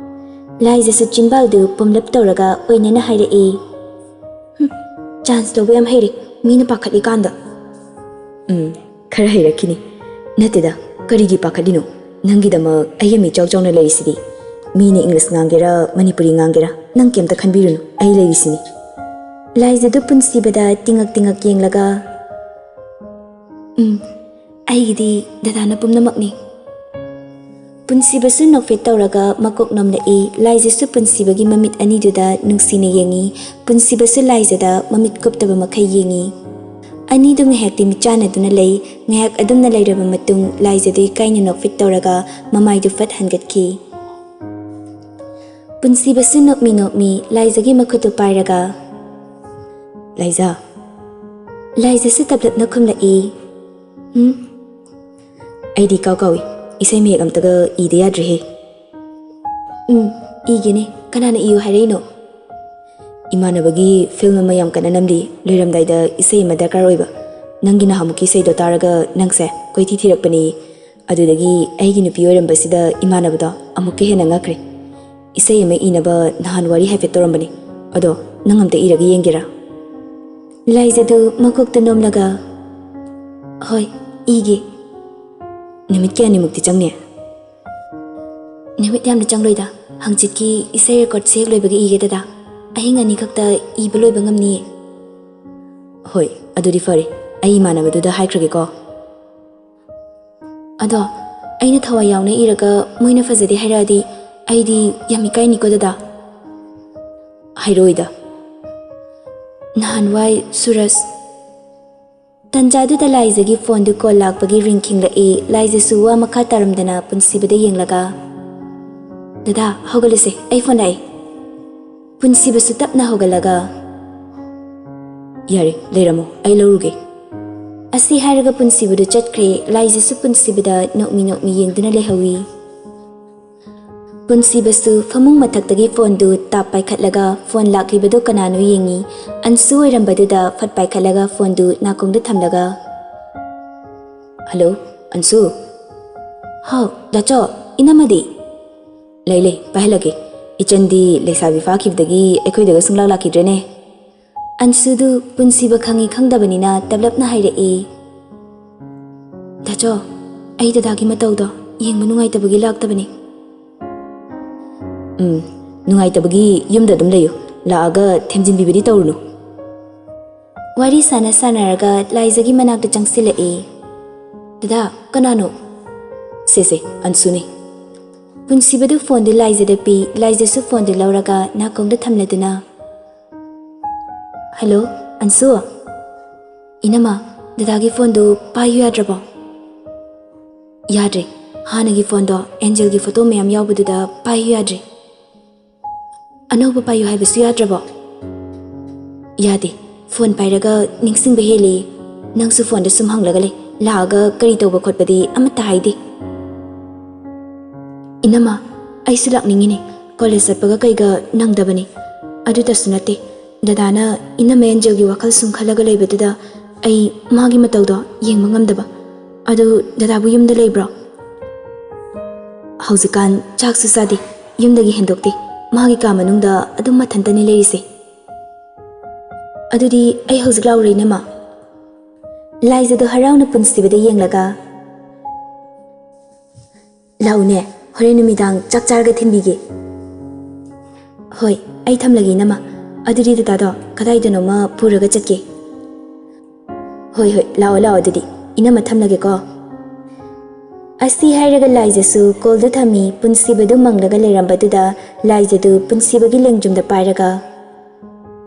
ꯂꯥꯏꯖꯁꯨ ꯆꯤꯟꯕꯥꯜꯗꯨ ꯄꯨꯝꯂꯞ ꯇꯧꯔꯒ ꯑꯣꯏꯅꯅ ꯍꯥꯏꯔꯛꯏ, "ꯍꯨꯝ, ꯆꯥꯟꯁ ꯂꯧꯕ ꯌꯥꯝ ꯍꯩꯔꯦ, ꯃꯤꯅ ꯄꯥꯈꯠꯂꯤꯀꯥꯟꯗ꯫" "ꯎꯝ, ꯈꯔ ꯍꯩꯔꯛꯈꯤꯅꯤ꯫" "ꯅꯠꯇꯦꯗ, ꯀꯔꯤꯒꯤ ꯄꯥꯈꯠꯂꯤꯅꯣ? ꯅꯪꯒꯤꯗꯃꯛ ꯑꯩ ꯌꯥꯝ ꯏꯆꯥꯎ ꯆꯥꯎꯅ ꯂꯩꯔꯤꯁꯤꯗꯤ꯫ ꯃꯤꯅ ꯏꯪꯂꯤꯁ ꯉꯥꯡꯒꯦꯔꯥ, ꯃꯅꯤꯄꯨꯔꯤ ꯉꯥꯡꯒꯦꯔꯥ, ꯅꯪ ꯀꯩꯝꯇ ꯈꯟꯕꯤꯔꯨꯅꯨ, ꯑꯩ ꯂꯩꯔꯤꯁꯤꯅꯤ꯫" ꯂꯥꯏꯖꯗꯨ ꯄꯨꯟꯁꯤꯕꯗ ꯇꯤꯡꯉꯛ ꯇꯤꯡꯉꯛ ꯌꯦꯡꯂꯒ, "ꯎꯝ, ꯑꯩꯒꯤꯗꯤ ꯗꯗꯥꯅ ꯄꯨꯝꯅꯃꯛꯅꯤ꯫" ꯄꯨꯟꯁꯤꯕꯁꯨ ꯅꯣꯛꯐꯦꯠ ꯇꯧꯔꯒ ꯃꯀꯣꯛ ꯅꯣꯝꯂꯛꯏ꯫ ꯂꯥꯏꯖꯁꯨ ꯄꯨꯟꯁꯤꯕꯒꯤ ꯃꯃꯤꯠ ꯑꯅꯤꯗꯨꯗ ꯅꯨꯡꯁꯤꯅ ꯌꯦꯡꯏ꯫ ꯄꯨꯟꯁꯤꯕꯁꯨ ꯂꯥꯏꯖꯗ ꯃꯃꯤꯠ ꯀꯨꯞꯇꯕ ꯃꯈꯩ ꯌꯦꯡꯏ꯫ ꯑꯅꯤꯗꯨ ꯉꯥꯏꯍꯥꯛꯇꯤ ꯃꯤꯠꯆꯥꯟꯅꯗꯨꯅ ꯂꯩ꯫ ꯉꯥꯏꯍꯥꯛ ꯑꯗꯨꯝꯅ ꯂꯩꯔꯕ ꯃꯇꯨꯡ ꯂꯥꯏꯖꯗꯨ ꯏꯀꯥꯏꯅ ꯅꯣꯛꯐꯦꯠ ꯇꯧꯔꯒ ꯃꯃꯥꯏꯗꯨ ꯐꯠ ꯍꯟꯒꯠꯈꯤ꯫ ꯄꯨꯟꯁꯤꯕꯁꯨ ꯅꯣꯛꯃꯤ ꯅꯣꯛꯃꯤ ꯂꯥꯏꯖꯒꯤ ꯃꯈꯨꯠꯇꯨ ꯄꯥꯏꯔꯒ, "ꯂꯥꯏꯖ!" ꯂꯥꯏꯖꯁꯨ ꯇꯞꯂꯞꯅ ꯈꯨꯝꯂꯛꯏ, "ꯎꯝ?" "ꯑꯩꯗꯤ ꯏꯀꯥꯎ ꯀꯥꯎꯏ, ꯏꯁꯩ ꯃꯌꯦꯛ ꯑꯝꯇꯒ ꯏꯗ ꯌꯥꯗ꯭ꯔꯦꯍꯦ꯫" "ꯎꯝ, ꯏꯒꯦꯅꯦ, ꯀꯅꯥꯅ ꯏꯌꯨ ꯍꯥꯏꯔꯛꯏꯅꯣ?" "ꯏꯃꯥꯟꯅꯕꯒꯤ ꯐꯤꯜꯝ ꯑꯃ ꯌꯥꯝ ꯀꯟꯅ ꯅꯝꯂꯤ, ꯂꯣꯏꯔꯝꯗꯥꯏꯗ ꯏꯁꯩ ꯑꯃ ꯗꯔꯀꯥꯔ ꯑꯣꯏꯕ꯫ ꯅꯪꯒꯤ ꯅꯍꯥꯟꯃꯨꯛꯀꯤ ꯏꯁꯩꯗꯣ ꯇꯥꯔꯒ ꯅꯪꯁꯦ ꯀꯣꯏꯊꯤ ꯊꯤꯔꯛꯄꯅꯦꯌꯦ꯫ ꯑꯗꯨꯗꯒꯤ ꯑꯩꯒꯤ ꯅꯨꯄꯤ ꯑꯣꯏꯔꯝꯕꯁꯤꯗ ꯏꯃꯥꯟꯅꯕꯗꯣ ꯑꯃꯨꯛꯀ ꯍꯦꯟꯅ ꯉꯛꯈ꯭ꯔꯦ꯫ ꯏꯁꯩ ꯑꯃ ꯏꯅꯕ ꯅꯍꯥꯟ ꯋꯥꯔꯤ ꯍꯥꯏꯐꯦꯠ ꯇꯧꯔꯝꯕꯅꯤ꯫ ꯑꯗꯣ ꯅꯪ ꯑꯝꯇ ꯏꯔꯒ ꯌꯦꯡꯒꯦꯔꯥ?" ꯂꯥꯏꯖꯗꯨ ꯃꯀꯣꯛꯇ ꯅꯣꯝꯂꯒ, "ꯍꯣꯏ, ꯏꯒꯦ꯫" "ꯅꯨꯃꯤꯠ ꯀꯌꯥꯅꯤꯃꯨꯛꯇꯤ ꯆꯪꯅꯤ?" "ꯅꯨꯃꯤꯠ ꯌꯥꯝꯅ ꯆꯪꯂꯣꯏꯗ꯫ ꯍꯪꯆꯤꯠꯀꯤ ꯏꯁꯩ ꯔꯦꯀꯣꯔꯠꯁꯦ ꯍꯦꯛ ꯂꯣꯏꯕꯒ ꯏꯒꯦ ꯗꯗꯥ꯫ ꯑꯍꯤꯡ ꯑꯅꯤ ꯈꯛꯇ ꯏꯕ ꯂꯣꯏꯕ ꯉꯝꯅꯤꯌꯦ꯫" "ꯍꯣꯏ, ꯑꯗꯨꯗꯤ ꯐꯔꯦ꯫ ꯑꯩ ꯏꯃꯥꯟꯅꯕꯗꯨꯗ ꯍꯥꯏꯈ꯭ꯔꯒꯦꯀꯣ꯫" "ꯑꯗꯣ ꯑꯩꯅ ꯊꯋꯥꯏ ꯌꯥꯎꯅ ꯏꯔꯒ ꯃꯣꯏꯅ ꯐꯖꯗꯦ ꯍꯥꯏꯔꯛꯑꯗꯤ ꯑꯩꯗꯤ ꯌꯥꯝ ꯏꯀꯥꯏꯅꯤꯀꯣ ꯗꯗꯥ꯫" "ꯍꯥꯏꯔꯛꯑꯣꯏꯗ꯫ ꯅꯍꯥꯟꯋꯥꯏ ꯁꯨꯔꯖ" ꯇꯟꯖꯥꯗꯨꯗ ꯂꯥꯏꯖꯒꯤ ꯐꯣꯟꯗꯨ ꯀꯣꯜ ꯂꯥꯛꯄꯒꯤ ꯔꯤꯡ ꯈꯤꯡꯂꯛꯏ꯫ ꯂꯥꯏꯖꯁꯨ ꯋꯥ ꯃꯈꯥ ꯇꯥꯔꯝꯗꯅ ꯄꯨꯟꯁꯤꯕꯗ ꯌꯦꯡꯂꯒ, "ꯗꯗꯥ, ꯍꯧꯒꯠꯂꯁꯦ, ꯑꯩ ꯐꯣꯟ ꯂꯥꯛꯑꯦ꯫" ꯄꯨꯟꯁꯤꯕꯁꯨ ꯇꯞꯅ ꯍꯧꯒꯠꯂꯒ, "ꯌꯥꯔꯦ, ꯂꯩꯔꯝꯃꯣ, ꯑꯩ ꯂꯧꯔꯨꯒꯦ꯫" ꯑꯁꯤ ꯍꯥꯏꯔꯒ ꯄꯨꯟꯁꯤꯕꯗꯨ ꯆꯠꯈ꯭ꯔꯦ꯫ ꯂꯥꯏꯖꯁꯨ ꯄꯨꯟꯁꯤꯕꯗ ꯅꯣꯛꯃꯤ ꯅꯣꯛꯃꯤ ꯌꯦꯡꯗꯨꯅ ꯂꯩꯍꯧꯏ꯫ ꯄꯨꯟꯁꯤꯕꯁꯨ ꯐꯃꯨꯡ ꯃꯊꯛꯇꯒꯤ ꯐꯣꯟꯗꯨ ꯇꯥꯞ ꯄꯥꯏꯈꯠꯂꯒ ꯐꯣꯟ ꯂꯥꯛꯂꯤꯕꯗꯨ ꯀꯅꯥꯅꯣ ꯌꯦꯡꯉꯤ꯫ ꯑꯟꯁꯨ ꯑꯣꯏꯔꯝꯕꯗꯨꯗ ꯐꯠ ꯄꯥꯏꯈꯠꯂꯒ ꯐꯣꯟꯗꯨ ꯅꯥꯀꯣꯡꯗ ꯊꯝꯂꯒ, "ꯍꯜꯂꯣ, ꯑꯟꯁꯨ?" "ꯍꯥꯎ, ꯗꯥꯆꯣ, ꯏꯅꯝꯃꯗꯤ?" "ꯂꯩ, ꯂꯩ, ꯄꯥꯏꯍꯜꯂꯒꯦ꯫ ꯏꯆꯟꯗꯤ ꯂꯩꯁꯥꯕꯤ ꯐꯥꯈꯤꯕꯗꯒꯤ ꯑꯩꯈꯣꯏꯗꯒ ꯁꯨꯡꯂꯥꯛ ꯂꯥꯛꯈꯤꯗ꯭ꯔꯦꯅꯦ꯫" ꯑꯟꯁꯨꯗꯨ ꯄꯨꯟꯁꯤꯕ ꯈꯪꯉꯤ ꯈꯪꯗꯕꯅꯤꯅ ꯇꯞꯂꯞꯅ ꯍꯥꯏꯔꯛꯏ꯫ "ꯗꯥꯆꯣ, ꯑꯩ ꯗꯗꯥꯒꯤ ꯃꯇꯧꯗꯣ ꯌꯦꯡꯕ ꯅꯨꯡꯉꯥꯏꯇꯕꯒꯤ ꯂꯥꯛꯇꯕꯅꯤ꯫" "ꯎꯝ, ꯅꯨꯡꯉꯥꯏꯇꯕꯒꯤ ꯌꯨꯝꯗ ꯑꯗꯨꯝ ꯂꯩꯌꯨ꯫ ꯂꯥꯛꯑꯒ ꯊꯦꯝꯖꯤꯟꯕꯤꯕꯗꯤ ꯇꯧꯔꯨꯅꯨ꯫" ꯋꯥꯔꯤ ꯁꯥꯟꯅ ꯁꯥꯟꯅꯔꯒ ꯂꯥꯏꯖꯒꯤ ꯃꯅꯥꯛꯇ ꯆꯪꯁꯤꯜꯂꯛꯏ꯫ "ꯗꯗꯥ, ꯀꯅꯥꯅꯣ?" "ꯁꯦ, ꯁꯦ, ꯑꯟꯁꯨꯅꯤ꯫" ꯄꯨꯟꯁꯤꯕꯗꯨ ꯐꯣꯟꯗꯨ ꯂꯥꯏꯖꯗ ꯄꯤ꯫ ꯂꯥꯏꯖꯁꯨ ꯐꯣꯟꯗꯨ ꯂꯧꯔꯒ ꯅꯥꯀꯣꯡꯗ ꯊꯝꯂꯗꯨꯅ, "ꯍꯜꯂꯣ, ꯑꯟꯁꯨ?" "ꯏꯅꯝꯃ, ꯗꯗꯥꯒꯤ ꯐꯣꯟꯗꯨ ꯄꯥꯏꯌꯨ ꯌꯥꯗ꯭ꯔꯕꯣ?" "ꯌꯥꯗ꯭ꯔꯦ꯫ ꯍꯥꯟꯅꯒꯤ ꯐꯣꯟꯗꯣ ꯑꯦꯟꯖꯦꯜꯒꯤ ꯐꯣꯇꯣ ꯃꯌꯥꯝ ꯌꯥꯎꯕꯗꯨꯗ ꯄꯥꯏꯌꯨ ꯌꯥꯗ꯭ꯔꯦ꯫" "ꯑꯅꯧꯕ ꯄꯥꯏꯌꯨ ꯍꯥꯏꯕꯁꯨ ꯌꯥꯗ꯭ꯔꯕꯣ?" "ꯌꯥꯗꯦ꯫ ꯐꯣꯟ ꯄꯥꯏꯔꯒ ꯅꯤꯡꯁꯤꯡꯕ ꯍꯦꯜꯂꯦ꯫ ꯅꯪꯁꯨ ꯐꯣꯟꯗ ꯁꯨꯝ ꯍꯪꯂꯒ ꯂꯩ꯫ ꯂꯥꯛꯑꯒ ꯀꯔꯤ ꯇꯧꯕ ꯈꯣꯠꯄꯗꯤ ꯑꯃꯠꯇ ꯍꯥꯏꯗꯦ꯫" "ꯏꯅꯝꯃ, ꯑꯩꯁꯨ ꯂꯥꯛꯅꯤꯡꯉꯤꯅꯦ꯫ ꯀꯣꯂꯦꯖ ꯆꯠꯄꯒ ꯀꯩꯒ ꯅꯪꯗꯕꯅꯤ꯫ ꯑꯗꯨꯗꯁꯨ ꯅꯠꯇꯦ, ꯗꯗꯥꯅ ꯏꯅꯝꯃ ꯑꯦꯟꯖꯦꯜꯒꯤ ꯋꯥꯈꯜ ꯁꯨꯝ ꯈꯜꯂꯒ ꯂꯩꯕꯗꯨꯗ ꯑꯩ ꯃꯥꯒꯤ ꯃꯇꯧꯗꯣ ꯌꯦꯡꯕ ꯉꯝꯗꯕ꯫ ꯑꯗꯨ ꯗꯗꯥꯕꯨ ꯌꯨꯝꯗ ꯂꯩꯕ꯭ꯔꯣ?" "ꯍꯧꯖꯤꯛꯀꯥꯟ ꯆꯥꯛꯁꯨ ꯆꯥꯗꯦ, ꯌꯨꯝꯗꯒꯤ ꯍꯦꯟꯗꯣꯛꯇꯦ꯫ ꯃꯥꯒꯤ ꯀꯥ ꯃꯅꯨꯡꯗ ꯑꯗꯨꯝ ꯃꯊꯟꯇꯅꯤ ꯂꯩꯔꯤꯁꯦ꯫" "ꯑꯗꯨꯗꯤ ꯑꯩ ꯍꯧꯖꯤꯛ ꯂꯥꯛꯎꯔꯦ, ꯏꯅꯝꯃ?" ꯂꯥꯏꯖꯗꯣ ꯍꯔꯥꯎꯅ ꯄꯨꯟꯁꯤꯕꯗ ꯌꯦꯡꯂꯒ, "ꯂꯥꯛꯎꯅꯦ, ꯍꯣꯔꯦꯟ ꯅꯨꯃꯤꯗꯥꯡ ꯆꯥꯛ ꯆꯥꯔꯒ ꯊꯤꯟꯕꯤꯒꯦ꯫" "ꯍꯣꯏ, ꯑꯩ ꯊꯝꯂꯒꯦ, ꯏꯅꯝꯃ꯫ ꯑꯗꯨꯗꯤ ꯗꯗꯥꯗꯣ ꯀꯗꯥꯏꯗꯅꯣꯃ ꯄꯨꯔꯒ ꯆꯠꯀꯦ꯫" "ꯍꯣꯏ, ꯍꯣꯏ, ꯂꯥꯛꯑꯣ, ꯂꯥꯛꯑꯣ, ꯑꯗꯨꯗꯤ ꯏꯅꯝꯃ ꯊꯝꯂꯒꯦꯀꯣ꯫" ꯑꯁꯤ ꯍꯥꯏꯔꯒ ꯂꯥꯏꯖꯁꯨ ꯀꯣꯜꯗꯨ ꯊꯝꯃꯤ꯫ ꯄꯨꯟꯁꯤꯕꯗꯨ ꯃꯪꯂꯒ ꯂꯩꯔꯝꯕꯗꯨꯗ ꯂꯥꯏꯖꯗꯨ ꯄꯨꯟꯁꯤꯕꯒꯤ ꯂꯦꯡꯖꯨꯝꯗ ꯄꯥꯏꯔꯒ,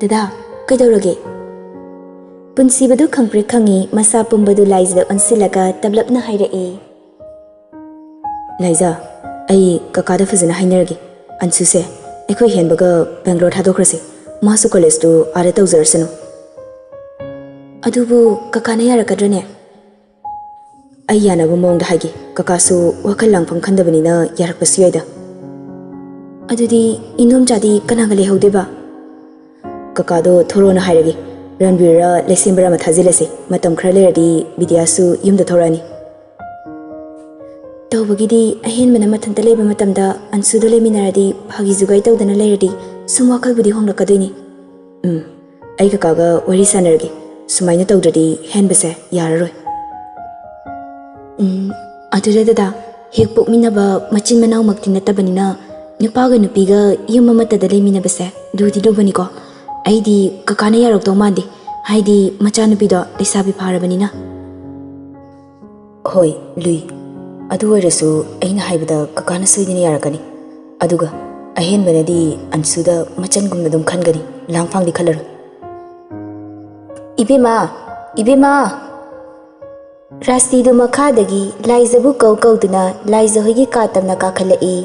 "ꯗꯗꯥ, ꯀꯩꯗꯧꯔꯒꯦ?" ꯄꯨꯟꯁꯤꯕꯗꯨ ꯈꯪꯄ꯭ꯔꯦꯛ ꯈꯪꯉꯤ, ꯃꯁꯥ ꯄꯨꯝꯕꯗꯨ ꯂꯥꯏꯖꯗ ꯑꯣꯟꯁꯤꯜꯂꯒ ꯇꯞꯂꯞꯅ ꯍꯥꯏꯔꯛꯏ꯫ ꯂꯥꯏꯖ, ꯑꯩ ꯀꯀꯥꯗ ꯐꯖꯅ ꯍꯥꯏꯅꯔꯒꯦ꯫ ꯑꯟꯁꯨꯁꯦ ꯑꯩꯈꯣꯏ ꯍꯦꯟꯕꯒ ꯕꯦꯡꯒ꯭ꯂꯣꯔ ꯊꯥꯗꯣꯛꯈ꯭ꯔꯁꯦ꯫ ꯃꯥꯁꯨ ꯀꯣꯂꯦꯖꯇꯨ ꯑꯥꯗ ꯇꯧꯖꯔꯁꯅꯨ꯫ ꯑꯗꯨꯕꯨ ꯀꯀꯥꯅ ꯌꯥꯔꯛꯀꯗ꯭ꯔꯅꯦ? ꯑꯩ ꯌꯥꯅꯕ ꯃꯑꯣꯡꯗ ꯍꯥꯏꯒꯦ꯫ ꯀꯀꯥꯁꯨ ꯋꯥꯈꯜ ꯂꯥꯡꯐꯝ ꯈꯟꯗꯕꯅꯤꯅ ꯌꯥꯔꯛꯄꯁꯨ ꯌꯥꯏꯗ꯫ ꯑꯗꯨꯗꯤ ꯏꯟꯗꯣꯝꯆꯥꯗꯤ ꯀꯅꯥꯒ ꯂꯩꯍꯧꯗꯣꯏꯕ? ꯀꯀꯥꯗꯣ ꯊꯣꯔꯣꯅ ꯍꯥꯏꯔꯒꯦ꯫ ꯔꯟꯕꯤꯔꯔ ꯂꯩꯁꯦꯝꯕꯔ ꯑꯃ ꯊꯥꯖꯤꯜꯂꯁꯤ꯫ ꯃꯇꯝ ꯈꯔ ꯂꯩꯔꯗꯤ ꯕꯤꯗ꯭ꯌꯥꯁꯨ ꯌꯨꯝꯗ ꯊꯣꯔꯛꯑꯅꯤ꯫ ꯇꯧꯕꯒꯤꯗꯤ ꯑꯍꯦꯟꯕꯅ ꯃꯊꯟꯇ ꯂꯩꯕ ꯃꯇꯝꯗ ꯑꯟꯁꯨꯗꯣ ꯂꯩꯃꯤꯟꯅꯔꯗꯤ ꯐꯥꯒꯤ ꯖꯨꯒꯥꯏ ꯇꯧꯗꯅ ꯂꯩꯔꯗꯤ ꯁꯨꯝ ꯋꯥꯈꯜꯕꯨꯗꯤ ꯍꯣꯡꯂꯛꯀꯗꯣꯏꯅꯤ꯫ ꯎꯝ, ꯑꯩ ꯀꯀꯥꯒ ꯋꯥꯔꯤ ꯁꯥꯟꯅꯔꯒꯦ꯫ ꯁꯨꯃꯥꯏꯅ ꯇꯧꯗ꯭ꯔꯗꯤ ꯍꯦꯟꯕꯁꯦ ꯌꯥꯔꯔꯣꯏ꯫ ꯎꯝ, ꯑꯗꯨꯗ ꯗꯗꯥ, ꯍꯦꯛ ꯄꯣꯛꯃꯤꯟꯅꯕ ꯃꯆꯤꯟ ꯃꯅꯥꯎꯃꯛꯇꯤ ꯅꯠꯇꯕꯅꯤꯅ ꯅꯨꯄꯥꯒ ꯅꯨꯄꯤꯒ ꯌꯨꯝ ꯑꯃꯠꯇꯗ ꯂꯩꯃꯤꯟꯅꯕꯁꯦ ꯂꯨꯗꯤ ꯂꯨꯕꯅꯤꯀꯣ꯫ ꯑꯩꯗꯤ ꯀꯀꯥꯅ ꯌꯥꯔꯛꯇꯧ ꯃꯥꯟꯗꯦ, ꯍꯥꯏꯗꯤ ꯃꯆꯥꯅꯨꯄꯤꯗꯣ ꯂꯩꯁꯥꯕꯤ ꯐꯥꯔꯕꯅꯤꯅ꯫ ꯍꯣꯏ, ꯂꯨꯏ꯫ ꯑꯗꯨ ꯑꯣꯏꯔꯁꯨ ꯑꯩꯅ ꯍꯥꯏꯕꯗ ꯀꯀꯥꯅ ꯁꯣꯏꯗꯅ ꯌꯥꯔꯛꯀꯅꯤ꯫ ꯑꯗꯨꯒ ꯑꯍꯦꯟꯕꯅꯗꯤ ꯑꯟꯁꯨꯗ ꯃꯆꯟꯒꯨꯝꯅ ꯑꯗꯨꯝ ꯈꯟꯒꯅꯤ꯫ ꯂꯥꯡꯐꯥꯡꯗꯤ ꯈꯜꯂꯔꯣꯏ꯫ ꯏꯕꯦꯝꯃ, ꯏꯕꯦꯝꯃ! ꯔꯥꯁꯇꯤꯗꯨ ꯃꯈꯥꯗꯒꯤ ꯂꯥꯏꯖꯕꯨ ꯀꯧ ꯀꯧꯗꯨꯅ ꯂꯥꯏꯖ ꯍꯣꯏꯒꯤ ꯀꯥ ꯇꯝꯅ ꯀꯥꯈꯠꯂꯛꯏ꯫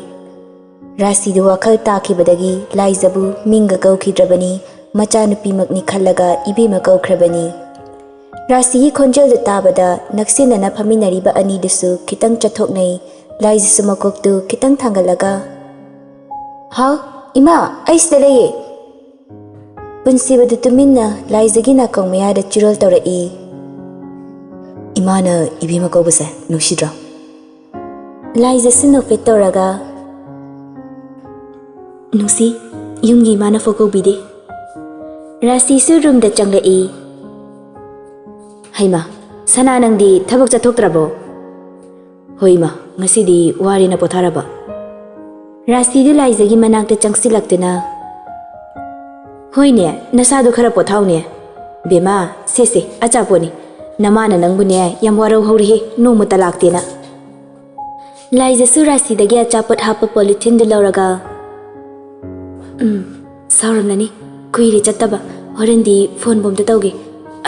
ꯔꯥꯁꯇꯤꯗꯨ ꯋꯥꯈꯜ ꯇꯥꯈꯤꯕꯗꯒꯤ ꯂꯥꯏꯖꯕꯨ ꯃꯤꯡꯒ ꯀꯧꯈꯤꯗ꯭ꯔꯕꯅꯤ, ꯃꯆꯥꯅꯨꯄꯤꯃꯛꯅꯤ ꯈꯜꯂꯒ ꯏꯕꯦꯝꯃ ꯀꯧꯈ꯭ꯔꯕꯅꯤ꯫ ꯔꯥꯁꯇꯤꯒꯤ ꯈꯣꯟꯖꯦꯜꯗꯨ ꯇꯥꯕꯗ ꯅꯛꯁꯤꯟꯅꯅ ꯐꯝꯃꯤꯟꯅꯔꯤꯕ ꯑꯅꯤꯗꯨꯁꯨ ꯈꯤꯇꯪ ꯆꯠꯊꯣꯛꯅꯩ꯫ ꯂꯥꯏꯖꯁꯨ ꯃꯀꯣꯛꯇꯨ ꯈꯤꯇꯪ ꯊꯥꯡꯒꯠꯂꯒ, "ꯍꯥꯎ, ꯏꯃꯥ, ꯑꯩ ꯁꯤꯗ ꯂꯩꯌꯦ!" ꯄꯨꯟꯁꯤꯕꯗꯨ ꯇꯨꯃꯤꯟꯅ ꯂꯥꯏꯖꯒꯤ ꯅꯥꯀꯣꯡ ꯃꯌꯥꯗ ꯆꯤꯔꯣꯜ ꯇꯧꯔꯛꯏ꯫ "ꯏꯃꯥꯅ ꯏꯕꯦꯝꯃ ꯀꯧꯕꯁꯦ ꯅꯨꯡꯁꯤꯗ꯭ꯔꯣ?" ꯂꯥꯏꯖꯁꯨ ꯅꯣꯛꯐꯦꯠ ꯇꯧꯔꯒ, "ꯅꯨꯡꯁꯤ, ꯌꯨꯝꯒꯤ ꯏꯃꯥꯅ ꯐꯥꯎ ꯀꯧꯕꯤꯗꯦ꯫" ꯔꯥꯁꯤꯁꯨ ꯔꯨꯝꯗ ꯆꯪꯂꯛꯏ꯫ "ꯍꯩꯃꯥ, ꯁꯅꯥ, ꯅꯪꯗꯤ ꯊꯕꯛ ꯆꯠꯊꯣꯛꯇ꯭ꯔꯕꯣ?" "ꯍꯣꯏ ꯏꯃꯥ, ꯉꯁꯤꯗꯤ ꯋꯥꯔꯦꯅ ꯄꯣꯊꯥꯔꯕ꯫" ꯔꯥꯁꯤꯗꯨ ꯂꯥꯏꯖꯒꯤ ꯃꯅꯥꯛꯇ ꯆꯪꯁꯤꯜꯂꯛꯇꯨꯅ, "ꯍꯣꯏꯅꯦ, ꯅꯁꯥꯗꯨ ꯈꯔ ꯄꯣꯊꯥꯎꯅꯦ꯫ ꯕꯦꯝꯃ, ꯁꯦ ꯁꯦ, ꯑꯆꯥꯄꯣꯠꯅꯤ꯫ ꯅꯃꯥꯅ ꯅꯪꯕꯨꯅꯦ ꯌꯥꯝ ꯋꯥꯔꯧꯍꯧꯔꯦꯍꯦ, ꯅꯣꯡꯃꯇ ꯂꯥꯛꯇꯦꯅ꯫" ꯂꯥꯏꯖꯁꯨ ꯔꯥꯁꯤꯗꯒꯤ ꯑꯆꯥꯄꯣꯠ ꯍꯥꯞꯄ ꯄꯣꯂꯤꯊꯤꯟꯗꯨ ꯂꯧꯔꯒ, "ꯎꯝ, ꯁꯥꯎꯔꯝꯂꯅꯤ, ꯀꯨꯏꯔꯦ ꯆꯠꯇꯕ꯫ ꯍꯣꯔꯦꯟꯗꯤ ꯐꯣꯟꯕꯨ ꯑꯝꯇ ꯇꯧꯒꯦ꯫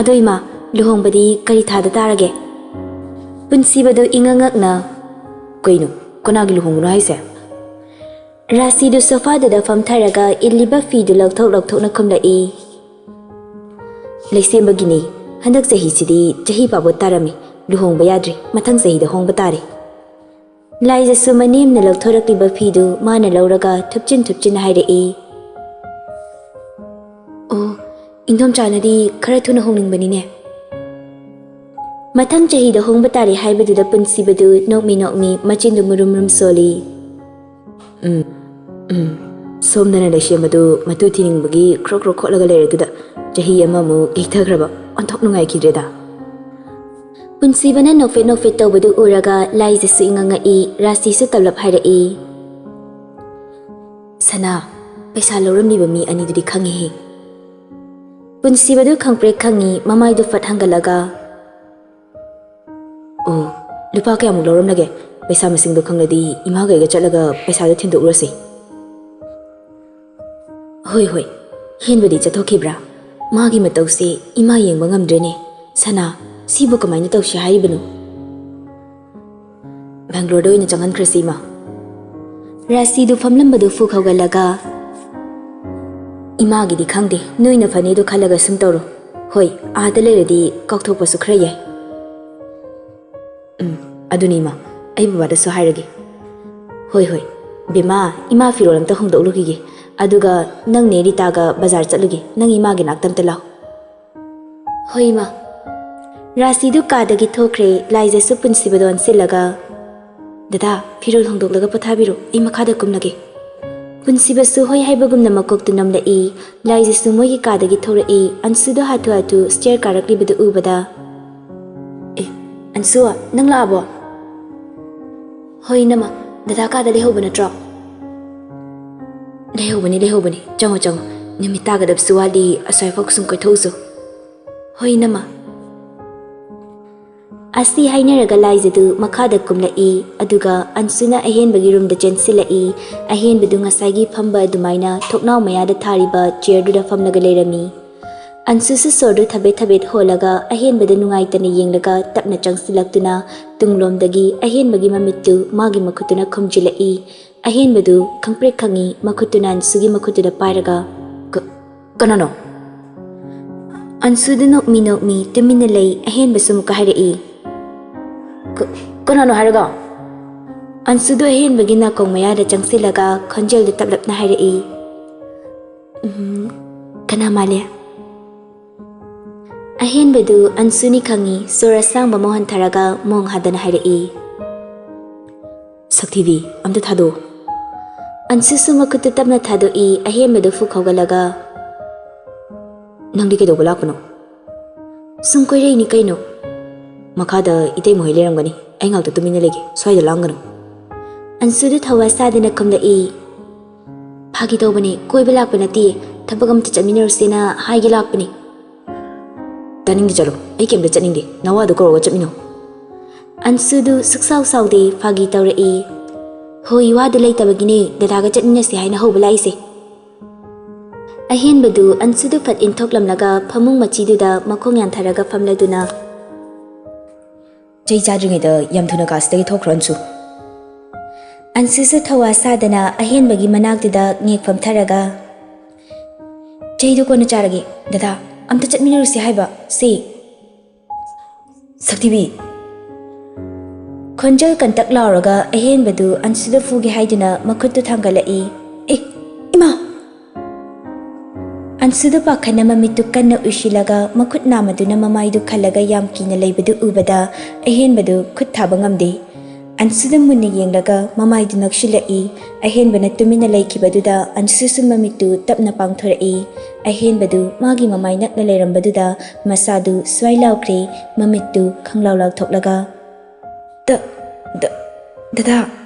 "ꯑꯗꯣ ꯏꯃꯥ, ꯂꯨꯍꯣꯡꯕꯗꯤ ꯀꯔꯤ ꯊꯥꯗ ꯇꯥꯔꯒꯦ?" ꯄꯨꯟꯁꯤꯕꯗꯨ ꯏꯉꯛ ꯉꯛꯅ, "ꯀꯩꯅꯣ? ꯀꯅꯥꯒꯤ ꯂꯨꯍꯣꯡꯕꯅꯣ ꯍꯥꯏꯁꯦ?" ꯔꯥꯁꯤꯗꯨ ꯁꯣꯐꯥꯗꯨꯗ ꯐꯝꯊꯔꯒ ꯏꯜꯂꯤꯕ ꯐꯤꯗꯨ ꯂꯧꯊꯣꯛ ꯂꯧꯊꯣꯛꯅ ꯈꯨꯝꯂꯛꯏ, "ꯂꯩꯁꯦꯝꯕꯒꯤꯅꯤ꯫ ꯍꯟꯗꯛ ꯆꯍꯤꯁꯤꯗꯤ ꯆꯍꯤ ꯐꯥꯕ ꯇꯥꯔꯝꯃꯤ꯫ ꯂꯨꯍꯣꯡꯕ ꯌꯥꯗ꯭ꯔꯤ꯫ ꯃꯊꯪ ꯆꯍꯤꯗ ꯍꯣꯡꯕ ꯇꯥꯔꯦ꯫" ꯂꯥꯏꯖꯁꯨ ꯃꯅꯦꯝꯅ ꯂꯧꯊꯣꯔꯛꯂꯤꯕ ꯐꯤꯗꯨ ꯃꯥꯅ ꯂꯧꯔꯒ ꯊꯨꯞꯆꯤꯟ ꯊꯨꯞꯆꯤꯟ ꯍꯥꯏꯔꯛꯏ, "ꯑꯣ, ꯏꯟꯗꯣꯝꯆꯥꯅꯗꯤ ꯈꯔ ꯊꯨꯅ ꯍꯣꯡꯅꯤꯡꯕꯅꯤꯅꯦ꯫" ꯃꯊꯪ ꯆꯍꯤꯗ ꯍꯣꯡꯕ ꯇꯥꯔꯦ ꯍꯥꯏꯕꯗꯨꯗ ꯄꯨꯟꯁꯤꯕꯗꯨ ꯅꯣꯛꯃꯤ ꯅꯣꯛꯃꯤ ꯃꯆꯤꯟꯗꯨ ꯃꯨꯔꯨꯝ ꯃꯨꯔꯨꯝ ꯁꯣꯜꯂꯤ꯫ "ꯎꯝ, ꯎꯝ, ꯁꯣꯝꯗꯅ ꯂꯩꯁꯦꯝꯕꯗꯨ ꯃꯇꯨ ꯊꯤꯅꯤꯡꯕꯒꯤ ꯈ꯭ꯔꯣꯛ ꯈ꯭ꯔꯣꯛ ꯈꯣꯠꯂꯒ ꯂꯩꯔꯦ, ꯑꯗꯨꯗ ꯆꯍꯤ ꯑꯃꯃꯨꯛ ꯌꯩꯊꯈ꯭ꯔꯕ꯫ ꯑꯣꯟꯊꯣꯛ ꯅꯨꯡꯉꯥꯏꯈꯤꯗ꯭ꯔꯦꯗ꯫" ꯄꯨꯟꯁꯤꯕꯅ ꯅꯣꯛꯐꯦꯠ ꯅꯣꯛꯐꯦꯠ ꯇꯧꯕꯗꯨ ꯎꯔꯒ ꯂꯥꯏꯖꯁꯨ ꯏꯉꯛ ꯉꯛꯏ, ꯔꯥꯁꯤꯁꯨ ꯇꯞꯂꯞ ꯍꯥꯏꯔꯛꯏ, "ꯁꯅꯥ, ꯄꯩꯁꯥ ꯂꯧꯔꯝꯂꯤꯕ ꯃꯤ ꯑꯅꯤꯗꯨꯗꯤ ꯈꯪꯉꯤꯍꯦ꯫" ꯄꯨꯟꯁꯤꯕꯗꯨ ꯈꯪꯄ꯭ꯔꯦꯛ ꯈꯪꯉꯤ, ꯃꯃꯥꯏꯗꯨ ꯐꯠ ꯍꯪꯒꯠꯂꯒ, "ꯑꯣ, ꯂꯨꯄꯥ ꯀꯌꯥꯃꯨꯛ ꯂꯧꯔꯝꯂꯒꯦ? ꯄꯩꯁꯥ ꯃꯁꯤꯡꯗꯣ ꯈꯪꯂꯗꯤ ꯏꯃꯥꯒ ꯑꯩꯒ ꯆꯠꯂꯒ ꯄꯩꯁꯥꯗꯣ ꯊꯤꯟꯗꯣꯛꯎꯔꯁꯤ꯫" "ꯍꯣꯏ, ꯍꯣꯏ, ꯍꯦꯟꯕꯗꯤ ꯆꯠꯊꯣꯛꯈꯤꯕ꯭ꯔꯥ? ꯃꯥꯒꯤ ꯃꯇꯧꯁꯦ ꯏꯃꯥ ꯌꯦꯡꯕ ꯉꯝꯗ꯭ꯔꯦꯅꯦ꯫ ꯁꯅꯥ, ꯁꯤꯕꯨ ꯀꯃꯥꯏꯅ ꯇꯧꯁꯤ ꯍꯥꯏꯔꯤꯕꯅꯣ?" "ꯕꯦꯡꯒ꯭ꯂꯣꯔꯗ ꯑꯣꯏꯅ ꯆꯪꯍꯟꯈ꯭ꯔꯁꯤ, ꯏꯃꯥ꯫" ꯔꯥꯁꯤꯗꯨ ꯐꯝꯂꯝꯕꯗꯨ ꯐꯨꯛ ꯍꯧꯒꯠꯂꯒ, "ꯏꯃꯥꯒꯤꯗꯤ ꯈꯪꯗꯦ, ꯅꯣꯏꯅ ꯐꯅꯤꯗꯣ ꯈꯜꯂꯒ ꯁꯨꯝ ꯇꯧꯔꯣ꯫ ꯍꯣꯏ, ꯑꯥꯗ ꯂꯩꯔꯗꯤ ꯀꯥꯎꯊꯣꯛꯄꯁꯨ ꯈꯔ ꯌꯥꯏ꯫" "ꯎꯝ, ꯑꯗꯨꯅꯤ, ꯏꯃꯥ, ꯑꯩ ꯕꯕꯥꯗꯁꯨ ꯍꯥꯏꯔꯒꯦ꯫" "ꯍꯣꯏ, ꯍꯣꯏ꯫ ꯕꯦꯝꯃ, ꯏꯃꯥ ꯐꯤꯔꯣꯜ ꯑꯝꯇ ꯍꯣꯡꯗꯣꯛꯂꯨꯈꯤꯒꯦ꯫ ꯑꯗꯨꯒ ꯅꯪꯅꯦ ꯔꯤꯇꯥꯒ ꯕꯖꯥꯔ ꯆꯠꯂꯨꯒꯦ꯫ ꯅꯪ ꯏꯃꯥꯒꯤ ꯅꯥꯛꯇ ꯑꯝꯇ ꯂꯥꯎ꯫" "ꯍꯣꯏ, ꯏꯃꯥ꯫" ꯔꯥꯁꯤꯗꯨ ꯀꯥꯗꯒꯤ ꯊꯣꯛꯈ꯭ꯔꯦ꯫ ꯂꯥꯏꯖꯁꯨ ꯄꯨꯟꯁꯤꯕꯗ ꯑꯣꯟꯁꯤꯜꯂꯒ, "ꯗꯗꯥ, ꯐꯤꯔꯣꯜ ꯍꯣꯡꯗꯣꯛꯂꯒ ꯄꯣꯊꯥꯕꯤꯔꯣ, ꯑꯩ ꯃꯈꯥꯗ ꯀꯨꯝꯂꯒꯦ꯫" ꯄꯨꯟꯁꯤꯕꯁꯨ ꯍꯣꯏ ꯍꯥꯏꯕꯒꯨꯝꯅ ꯃꯀꯣꯛꯇꯨ ꯅꯝꯂꯛꯏ꯫ ꯂꯥꯏꯖꯁꯨ ꯃꯣꯏꯒꯤ ꯀꯥꯗꯒꯤ ꯊꯣꯛꯂꯛꯏ꯫ ꯑꯟꯁꯨꯗꯣ ꯍꯥꯊꯨ ꯍꯥꯊꯨ ꯁ꯭ꯇꯦꯌꯔ ꯀꯥꯔꯛꯂꯤꯕꯗꯨ ꯎꯕꯗ, "ꯑꯦ, ꯑꯟꯁꯨ, ꯅꯪ ꯂꯥꯛꯑꯕꯣ?" "ꯍꯣꯏ, ꯏꯅꯝꯃ, ꯗꯗꯥ ꯀꯥꯗ ꯂꯩꯍꯧꯕ ꯅꯠꯇ꯭ꯔꯣ?" "ꯂꯩꯍꯧꯕꯅꯤ, ꯂꯩꯍꯧꯕꯅꯤ꯫ ꯆꯪꯉꯣ, ꯆꯪꯉꯣ꯫ ꯅꯨꯃꯤꯠ ꯇꯥꯒꯗꯕꯁꯨ ꯋꯥꯠꯂꯤ, ꯑꯁ꯭ꯋꯥꯏꯐꯥꯎ ꯁꯨꯝ ꯀꯣꯏꯊꯣꯛꯎꯁꯣ꯫" "ꯍꯣꯏ, ꯏꯅꯝꯃ꯫" ꯑꯁꯤ ꯍꯥꯏꯅꯔꯒ ꯂꯥꯏꯖꯗꯨ ꯃꯈꯥꯗ ꯀꯨꯝꯂꯛꯏ, ꯑꯗꯨꯒ ꯑꯟꯁꯨꯅ ꯑꯍꯦꯟꯕꯒꯤ ꯔꯨꯝꯗ ꯆꯦꯟꯁꯤꯜꯂꯛꯏ꯫ ꯑꯍꯦꯟꯕꯗꯨ ꯉꯁꯥꯏꯒꯤ ꯐꯝꯕ ꯑꯗꯨꯃꯥꯏꯅ ꯊꯣꯛꯅꯥꯎ ꯃꯌꯥꯗ ꯊꯥꯔꯤꯕ ꯆꯤꯌꯔꯗꯨꯗ ꯐꯝꯂꯒ ꯂꯩꯔꯝꯃꯤ꯫ ꯑꯟꯁꯨꯁꯨ ꯁꯣꯔꯗꯨ ꯊꯕꯦꯠ ꯊꯕꯦꯠ ꯍꯣꯜꯂꯒ ꯑꯍꯦꯟꯕꯗ ꯅꯨꯡꯉꯥꯏꯇꯅ ꯌꯦꯡꯂꯒ ꯇꯞꯅ ꯆꯪꯁꯤꯜꯂꯛꯇꯨꯅ ꯇꯨꯡꯂꯣꯝꯗꯒꯤ ꯑꯍꯦꯟꯕꯒꯤ ꯃꯃꯤꯠꯇꯨ ꯃꯥꯒꯤ ꯃꯈꯨꯠꯇꯨꯅ ꯈꯨꯝꯖꯤꯜꯂꯛꯏ꯫ ꯑꯍꯦꯟꯕꯗꯨ ꯈꯪꯄ꯭ꯔꯦꯛ ꯈꯪꯉꯤ, ꯃꯈꯨꯠꯇꯨꯅ ꯑꯟꯁꯨꯒꯤ ꯃꯈꯨꯠꯇꯨꯗ ꯄꯥꯏꯔꯒ, "ꯀ-, ꯀꯅꯥꯅꯣ?" ꯑꯟꯁꯨꯗꯨ ꯅꯣꯛꯃꯤ ꯅꯣꯛꯃꯤ ꯇꯨꯃꯤꯟꯅ ꯂꯩ꯫ ꯑꯍꯦꯟꯕꯁꯨ ꯑꯃꯨꯛꯀ ꯍꯥꯏꯔꯛꯏ, "ꯀ-, ꯀꯅꯥꯅꯣ ꯍꯥꯏꯔꯒ?" ꯑꯟꯁꯨꯗꯨ ꯑꯍꯦꯟꯕꯒꯤ ꯅꯥꯀꯣꯡ ꯃꯌꯥꯗ ꯆꯪꯁꯤꯜꯂꯒ ꯈꯣꯟꯖꯦꯜꯗꯨ ꯇꯞꯂꯞꯅ ꯍꯥꯏꯔꯛꯏ, "ꯎꯝ, ꯀꯅꯥ ꯃꯥꯜꯂꯤ?" ꯑꯍꯦꯟꯕꯗꯨ ꯑꯟꯁꯨꯅꯤ ꯈꯪꯉꯤ, ꯁꯣꯔ ꯑꯁꯥꯡꯕ ꯑꯃ ꯍꯣꯟꯊꯔꯒ ꯃꯣꯡ ꯍꯥꯗꯅ ꯍꯥꯏꯔꯛꯏ, "ꯁꯛꯊꯤꯕꯤ, ꯑꯝꯇ ꯊꯥꯗꯣꯛꯑꯣ꯫" ꯑꯟꯁꯨꯁꯨ ꯃꯈꯨꯠꯇꯨ ꯇꯞꯅ ꯊꯥꯗꯣꯛꯏ꯫ ꯑꯍꯦꯟꯕꯗꯨ ꯐꯨꯛ ꯍꯧꯒꯠꯂꯒ, "ꯅꯪꯗꯤ ꯀꯩꯗꯧꯕ ꯂꯥꯛꯄꯅꯣ?" "ꯁꯨꯝ ꯀꯣꯏꯔꯛꯏꯅꯤ ꯀꯩꯅꯣ꯫" "ꯃꯈꯥꯗ ꯏꯇꯩꯃ ꯍꯣꯏ ꯂꯩꯔꯝꯒꯅꯤ, ꯑꯩ ꯉꯥꯛꯇ ꯇꯨꯃꯤꯟꯅ ꯂꯩꯒꯦ, ꯁ꯭ꯋꯥꯏꯗ ꯂꯥꯡꯒꯅꯨ꯫" ꯑꯟꯁꯨꯗꯨ ꯊꯧꯋꯥ ꯁꯥꯗꯅ ꯈꯨꯝꯂꯛꯏ, "ꯐꯥꯒꯤ ꯇꯧꯕꯅꯦ, ꯀꯣꯏꯕ ꯂꯥꯛꯄ ꯅꯠꯇꯦ, ꯊꯕꯛ ꯑꯝꯇ ꯆꯠꯃꯤꯟꯅꯔꯨꯁꯦꯅ ꯍꯥꯏꯒꯦ ꯂꯥꯛꯄꯅꯦ꯫" "ꯇꯥꯅꯤꯡꯗꯦ, ꯆꯠꯂꯣ, ꯑꯩ ꯀꯩꯝꯇ ꯆꯠꯅꯤꯡꯗꯦ, ꯅꯋꯥꯗꯨ ꯀꯧꯔꯒ ꯆꯠꯃꯤꯟꯅꯧ꯫" ꯑꯟꯁꯨꯗꯨ ꯁꯨꯛꯁꯥꯎ ꯁꯥꯎꯗꯦ, ꯐꯥꯒꯤ ꯇꯧꯔꯛꯏ, "ꯍꯣꯏ, ꯋꯥꯗꯨ ꯂꯩꯇꯕꯒꯤꯅꯦ ꯗꯗꯥꯒ ꯆꯠꯃꯤꯟꯅꯁꯦ ꯍꯥꯏꯅ ꯍꯧꯕ ꯂꯥꯛꯏꯁꯦ꯫" ꯑꯍꯦꯟꯕꯗꯨ ꯑꯟꯁꯨꯗꯨ ꯐꯠ ꯏꯟꯊꯣꯛꯂꯝꯂꯒ ꯐꯃꯨꯡ ꯃꯆꯤꯗꯨꯗ ꯃꯈꯣꯡ ꯌꯥꯟꯊꯔꯒ ꯐꯝꯂꯗꯨꯅ, "ꯆꯩ ꯆꯥꯗ꯭ꯔꯤꯉꯩꯗ ꯌꯥꯝ ꯊꯨꯅ ꯀꯥꯁꯤꯗꯒꯤ ꯊꯣꯛꯈ꯭ꯔꯣ, ꯑꯟꯁꯨ꯫" ꯑꯟꯁꯨꯁꯨ ꯊꯧꯋꯥ ꯁꯥꯗꯅ ꯑꯍꯦꯟꯕꯒꯤ ꯃꯅꯥꯛꯇꯨꯗ ꯉꯦꯛ ꯐꯝꯊꯔꯒ, "ꯆꯩꯗꯨ ꯀꯣꯟꯅ ꯆꯥꯔꯒꯦ ꯗꯗꯥ, ꯑꯝꯇ ꯆꯠꯃꯤꯟꯅꯔꯨꯁꯤ ꯍꯥꯏꯕ ꯁꯤ꯫" "ꯁꯛꯊꯤꯕꯤ!" ꯈꯣꯟꯖꯦꯜ ꯀꯟꯇꯛ ꯂꯥꯎꯔꯒ ꯑꯍꯦꯟꯕꯗꯨ ꯑꯟꯁꯨꯗ ꯐꯨꯒꯦ ꯍꯥꯏꯗꯨꯅ ꯃꯈꯨꯠꯇꯨ ꯊꯥꯡꯒꯠꯂꯛꯏ꯫ "ꯑꯦ, ꯏꯃꯥ!" ꯑꯟꯁꯨꯗꯨ ꯄꯥꯈꯠꯅ ꯃꯃꯤꯠꯇꯨ ꯀꯟꯅ ꯎꯏꯁꯤꯜꯂꯒ ꯃꯈꯨꯠ ꯅꯥꯝꯃꯗꯨꯅ ꯃꯃꯥꯏꯗꯨ ꯈꯜꯂꯒ ꯌꯥꯝ ꯀꯤꯅ ꯂꯩꯕꯗꯨ ꯎꯕꯗ ꯑꯍꯦꯟꯕꯗꯨ ꯈꯨꯠ ꯊꯥꯕ ꯉꯝꯗꯦ꯫ ꯑꯟꯁꯨꯗ ꯃꯨꯟꯅ ꯌꯦꯡꯂꯒ ꯃꯃꯥꯏꯗꯨ ꯅꯛꯁꯤꯜꯂꯛꯏ꯫ ꯑꯍꯦꯟꯕꯅ ꯇꯨꯃꯤꯟꯅ ꯂꯩꯈꯤꯕꯗꯨꯗ ꯑꯟꯁꯨꯁꯨ ꯃꯃꯤꯠꯇꯨ ꯇꯞꯅ ꯄꯥꯡꯊꯣꯔꯛꯏ꯫ ꯑꯍꯦꯟꯕꯗꯨ ꯃꯥꯒꯤ ꯃꯃꯥꯏ ꯅꯛꯅ ꯂꯩꯔꯝꯕꯗꯨꯗ ꯃꯁꯥꯗꯨ ꯁ꯭ꯋꯥꯏ ꯂꯥꯎꯈ꯭ꯔꯦ, ꯃꯃꯤꯠꯇꯨ ꯈꯪꯂꯥꯎ ꯂꯥꯎꯊꯣꯛꯂꯒ, "ꯗ-, ꯗ-, ꯗꯗꯥ!"